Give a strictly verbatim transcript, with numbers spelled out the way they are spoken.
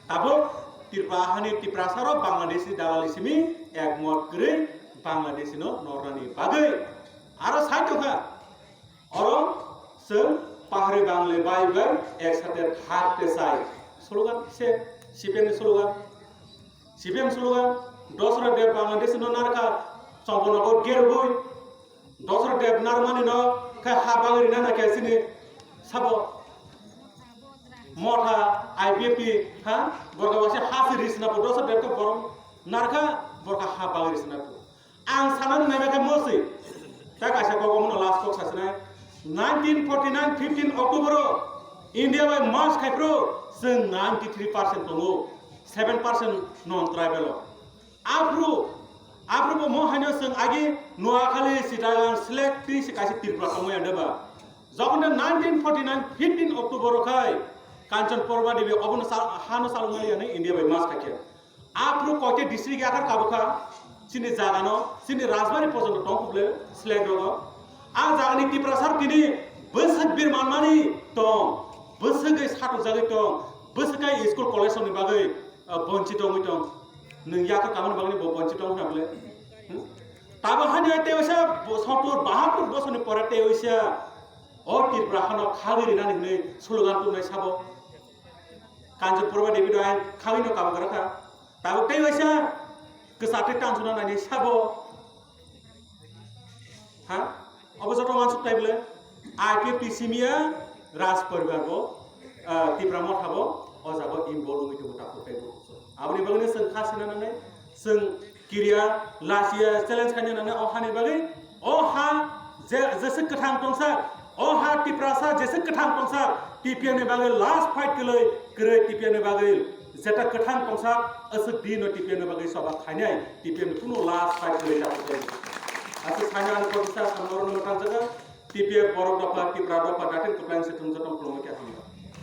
Tabuk Tripura hani Tiprasarok Bangladeshi dalali simi ekmot kwrwi Bangladeshi no nornani bagwi aro sai tongkha. Oro chwng pahari Bangle bai bai ek sate thak te sai. Slogan se C P M ni slogan. C P M slogan, Dosra Dev Bangladeshi no narkha, Chongpon nogo gergwi. Dosra Dev narmani no khe ha bagwi rina na khe sini sabo. Motha I P F T ha borok wasi ha se risna po Dosra Dev ke borok narkha borok ha bagwi risna po. Ang sanani naima khe moswi. Ta kaisa kok omono last kok sasinai. Nineteen forty-nine fifteen October o India bai march khai phuru chwng ninety-three percent tongo. Seven percent non tribal o. Aphuru, aphuru bo mo haino chwng agi Noakhali, Chittagong, Sylhet twi se kaisa Tripura tongwi ande ba. Jokhon de nineteen forty-nine fifteen October o khai Kanchan Purba Devi obono sa-, hano salwngmani ani India bai march khai khe. Aphuru koite district yakar kabukha, chini jagano, chini Rajbari porjonto tong khuble, Sylhet rogo. A jagani Tiprasa tini bwswk bir manmani tong, bwswk gai satok jagwi tong, bwswk kai school college ni bagwi, ah, bonchi tongwi tong. Nwng yakar kabani bagwi bo bonchi tong hwnna bole. Hmm? Tabo hani tei waisa bo-, sottur bahattur bosorni pore tei waisa o Tripura hano khagwi rinani hwnwi slogan tubunai sabo. Kanchan Purba Devi do ai khagwi no kabo gra kha. Tabuk tei waisa kwchak tei tansukna nainai sabo. Ha? Obo joto wansuk tai bole. I P F T simiya Raj poribar bo, ah, Tipra Motha bo o jaga involve wngwi tongo tabuk tei bo. Aboni bagwi no chwng kha sina nangnai. Chwng kiriya, lachiya, challenge khaina nangnai o hani bagwi. O ha je, jeswk kwthang tongsa, o ha Tiprasa jeswk kwthang tongsa, T P F ni bagwi last fight kwlwi, kwrwi T P F ni bagwi jeta kwthang tongsa, aswk di no T P F ni bagwi soba khainai, T P F ni kunu last fight kwlwi ta kwlwi. Aswk khaina ang professor samoro no thang jaga, T P F borok dopha, Tipra dopha, datin kwplai se thung jotong khulumwi khe hamjak.